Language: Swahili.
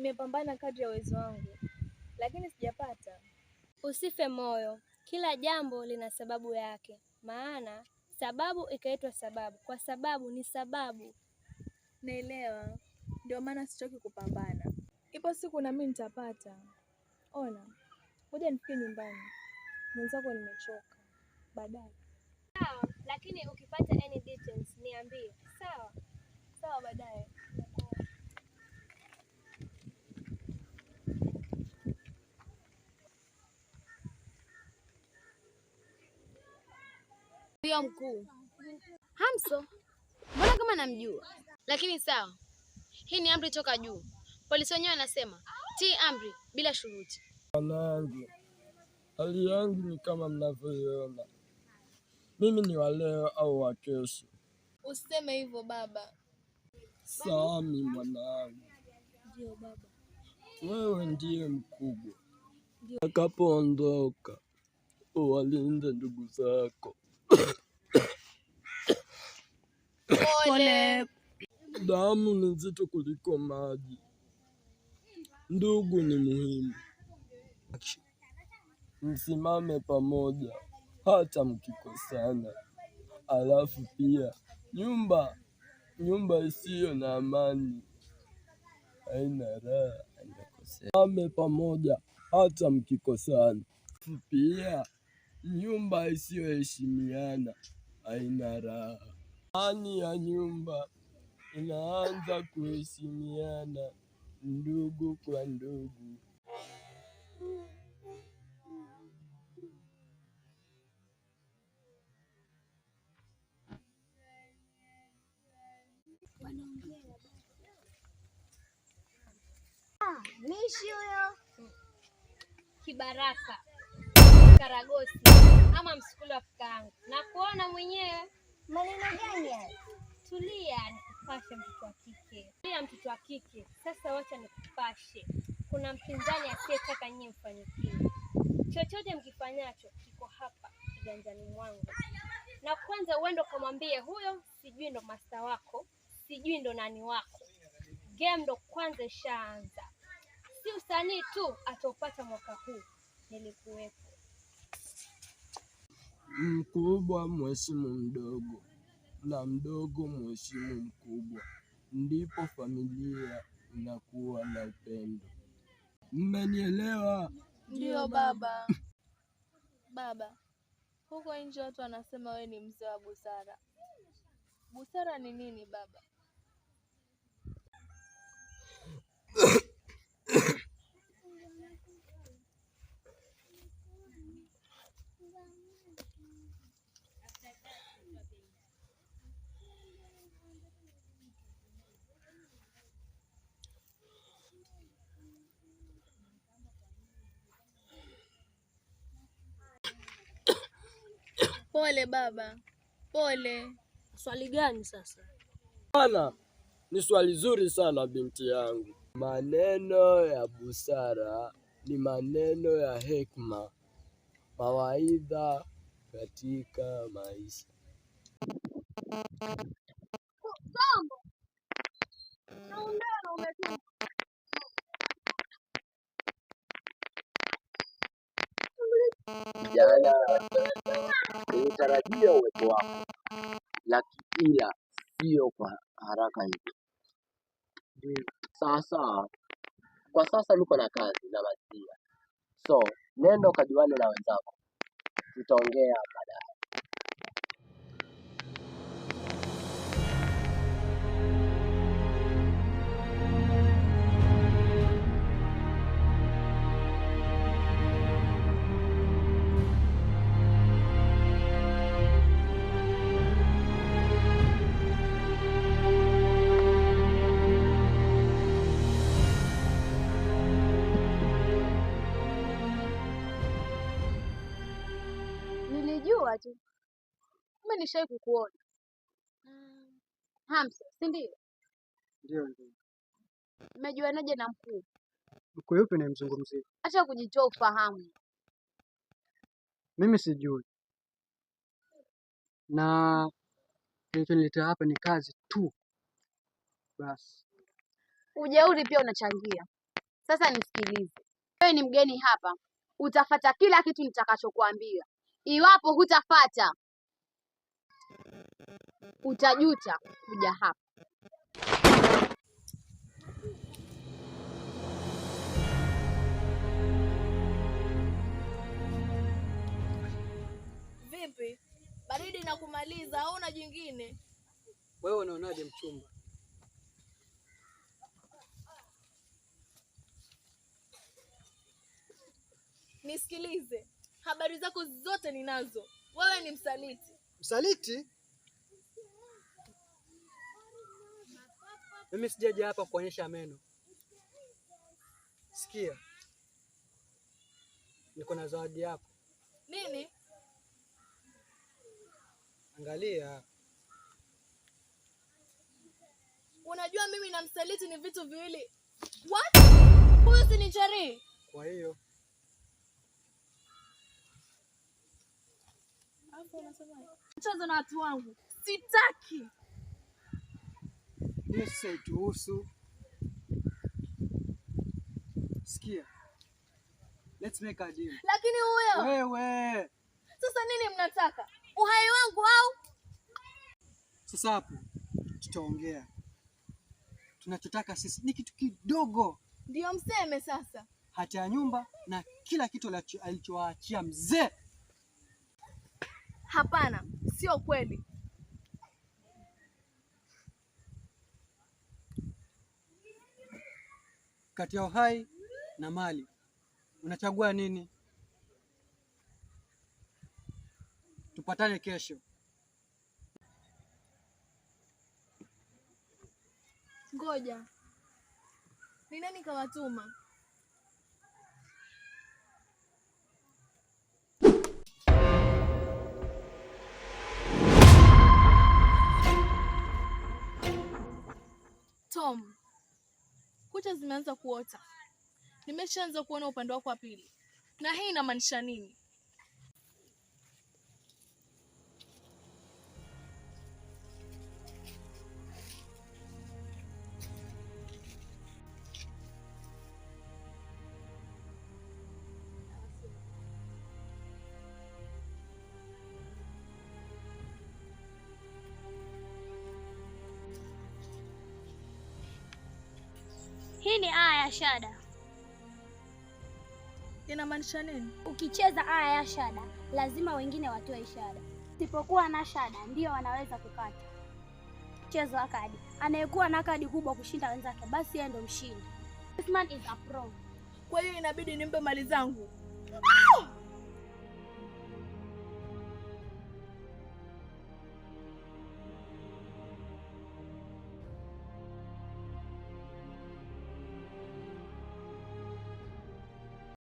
Nimepambana kadri ya uwezo wangu, lakini sijapata. Usife moyo, kila jambo lina sababu yake, maana sababu ikaitwa sababu kwa sababu ni sababu. Naelewa, ndio maana sichoki kupambana. Ipo siku na mimi nitapata. Ona, ngoja nifike nyumbani, mwenzako nimechoka. Baadaye. Sawa, lakini ukipata any details niambie. Sawa. Sawa, baadaye. Huyo mkuu Hamso, mbona kama namjua? Lakini sawa, hii ni amri toka juu. Polisi wenyewe anasema tii amri bila shuruti. Wanangu, hali yangu ni kama mnavyoiona. Mimi ni wa leo au wa kesho. Usiseme hivyo baba. Sami mwanangu, Ndio baba. wewe ndiye mkubwa. Utakapoondoka uwalinde ndugu zako. Pole. Damu ni nzito kuliko maji. Ndugu ni muhimu. Msimame pamoja hata mkikosana. Alafu pia nyumba isiyo na amani haina raha. Msimame pamoja hata mkikosana. Pia nyumba isiyoheshimiana haina raha. Amani ya nyumba inaanza kuheshimiana ndugu kwa ndugu. Mishi huyo kibaraka karagosi ama msukule wa kakaangu, na kuona mwenyewe. Maneno gani haya? Tulia nikupashe, mtoto wa kike. Tulia mtoto wa kike. Sasa wacha nikupashe, kuna mpinzani asiyetaka nyie mfanikiwe. Chochote mkifanyacho kiko hapa kiganjani mwangu, na kwanza uende ukamwambie huyo, sijui ndo masta wako, sijui ndo nani wako. Game ndo kwanza ishaanza, si usanii tu ataupata mwaka huu. Nilikuwepo. Mkubwa mheshimu mdogo na mdogo mheshimu mkubwa, ndipo familia inakuwa na upendo. Mmenielewa? Ndio baba. Baba, huko nje watu wanasema wewe ni mzee wa busara. Busara ni nini baba? Pole baba, pole. Swali gani sasa? Bana, ni swali zuri sana binti yangu. Maneno ya busara ni maneno ya hekima, mawaidha katika maisha. Jana nilitarajia uwepo wako, ila sio kwa haraka hivi. Sasa kwa sasa niko na kazi namalizia, so nenda ukajuane na wenzako, tutaongea baadaye. Nilijua tu, kumbe nishawahi kukuona. Hamsa, si ndio? Ndio, ndio. Mmejuanaje na mkuu? Mkuu yupi unayemzungumzia? Acha kujitoa ufahamu. Mimi sijui, na kilichoniletea hapa ni kazi tu basi. Ujeuri pia unachangia. Sasa nisikilize, wewe ni mgeni hapa, utafata kila kitu nitakachokuambia. Iwapo hutafata, utajuta kuja hapa. Vipi, baridi na kumaliza au una jingine? Wewe unaonaje mchumba? Nisikilize, habari zako zote ninazo. Wewe ni msaliti. Msaliti? Mimi sijaja hapa kuonyesha meno. Sikia, niko na zawadi yako. Nini? Angalia. Unajua mimi na msaliti ni vitu viwili. What? Huyu si ni Cheri? Kwa hiyo Mchezo na watu wangu sitaki. hiyo sasa ituhusu. Sikia, let's make a deal. Lakini huyo Wewe sasa, nini mnataka? Uhai wangu au? sasa hapo tutaongea. Tunachotaka sisi ni kitu kidogo, Ndio mseme sasa. hati ya nyumba na kila kitu alichowaachia mzee. Hapana, sio kweli. Kati ya uhai na mali unachagua nini? Tupatane kesho. Ngoja, ni nani kawatuma? Tom, kucha zimeanza kuota. Nimeshaanza kuona upande wako wa pili, na hii inamaanisha nini? Hii ni aya ya shada. Inamaanisha nini? Ukicheza aya ya shada, lazima wengine watoe shada. Sipokuwa na shada, ndio wanaweza kukata. Mchezo wa kadi, anayekuwa na kadi kubwa kushinda wenzake, basi yeye ndo mshindi. This man is a pro. Kwa hiyo inabidi nimpe mali zangu.